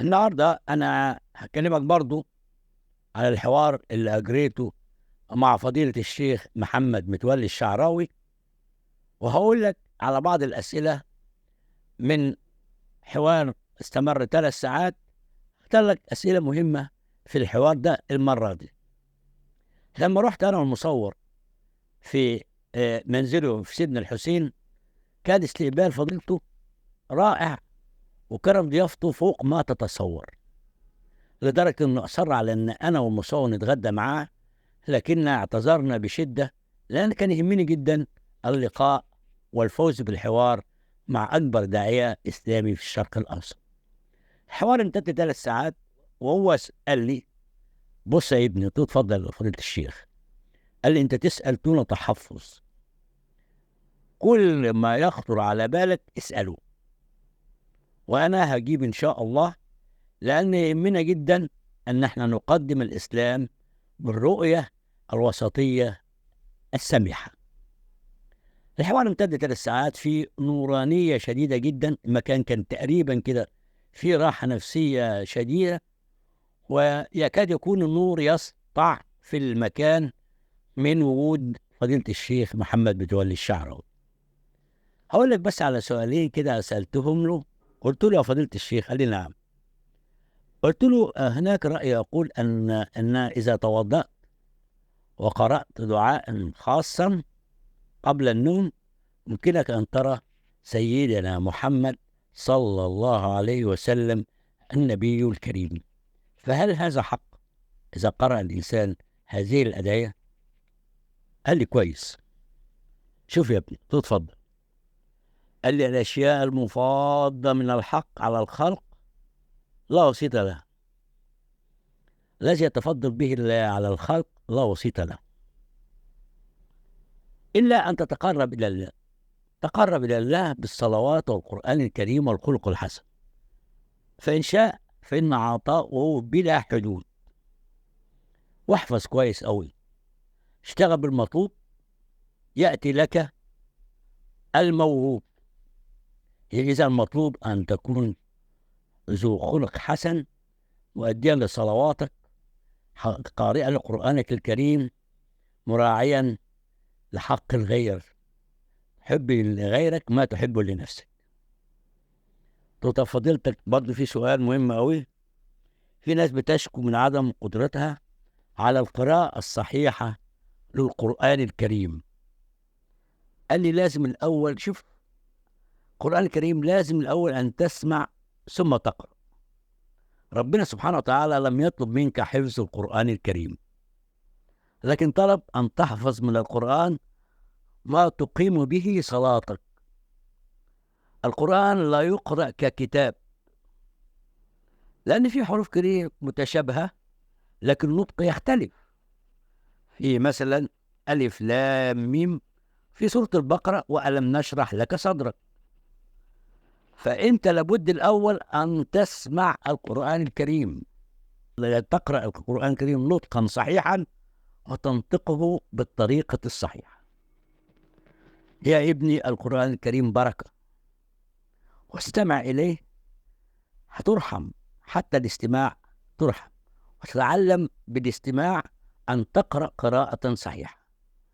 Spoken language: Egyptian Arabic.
النهاردة أنا هكلمك برضو على الحوار اللي أجريته مع فضيلة الشيخ محمد متولي الشعراوي، وهقول لك على بعض الأسئلة من حوار استمر 3 ساعات. اختار لك أسئلة مهمة في الحوار ده المرة دي. لما رحت أنا والمصور في منزله في سيدنا الحسين، كان استقبال فضيلته رائع وكرم ضيافته فوق ما تتصور، لدرجة أنه أصر على أن أنا والمصور نتغدى معاه، لكن اعتذرنا بشدة لأن كان يهمني جدا اللقاء والفوز بالحوار مع أكبر داعية إسلامي في الشرق الأوسط. الحوار امتد 3 ساعات، وهو قال لي بص يا ابني، قلت له اتفضل يا فضيلة الشيخ. قال لي أنت تسأل دون تحفظ، كل ما يخطر على بالك اسأله وأنا هجيب إن شاء الله، لأن يهمنا جدا أن احنا نقدم الإسلام بالرؤية الوسطية السمحة. الحوار امتد 3 ساعات في نورانية شديدة جدا، المكان كان تقريبا كده في راحة نفسية شديدة، ويكاد يكون النور يسطع في المكان من وجود فضيلة الشيخ محمد متولي الشعراوي. هقول لك بس على سؤالين كده سألتهم له. قلت له يا فضيلة الشيخ، قال لي نعم. قلت له هناك رأي يقول أن إذا توضأت وقرأت دعاء خاصا قبل النوم يمكنك أن ترى سيدنا محمد صلى الله عليه وسلم النبي الكريم، فهل هذا حق إذا قرأ الإنسان هذه الأدعية؟ قال لي كويس، شوف يا ابني، تفضل. قال لي الأشياء المفاضة من الحق على الخلق لا وسيط لها، الذي يتفضل به الله على الخلق لا وسيط له، إلا أن تتقرب إلى الله. تقرب إلى الله بالصلوات والقرآن الكريم والخلق الحسن، فإن شاء فإن عطاؤه بلا حدود. واحفظ كويس أوي، اشتغل بالمطلوب يأتي لك الموهوب. إذا المطلوب أن تكون ذو خلق حسن، مؤديا لصلواتك، قارئا لقرآنك الكريم، مراعيا لحق الغير، حب لغيرك ما تحبه لنفسك. طب فضيلتك برضه في سؤال مهم أوي، في ناس بتشكو من عدم قدرتها على القراءة الصحيحة للقرآن الكريم. قال لي لازم الأول، شوف القرآن الكريم لازم الأول أن تسمع ثم تقرأ. ربنا سبحانه وتعالى لم يطلب منك حفظ القرآن الكريم، لكن طلب أن تحفظ من القرآن ما تقيم به صلاتك. القرآن لا يقرأ ككتاب، لأن في حروف كتير متشابهة لكن النطق يختلف. في مثلا ألف لام ميم في سورة البقرة، وألم نشرح لك صدرك. فأنت لابد الأول أن تسمع القرآن الكريم، تقرأ القرآن الكريم نطقا صحيحا وتنطقه بالطريقة الصحيحة. يا ابني القرآن الكريم بركة، واستمع إليه هترحم، حتى الاستماع ترحم، وتتعلم بالاستماع أن تقرأ قراءة صحيحة.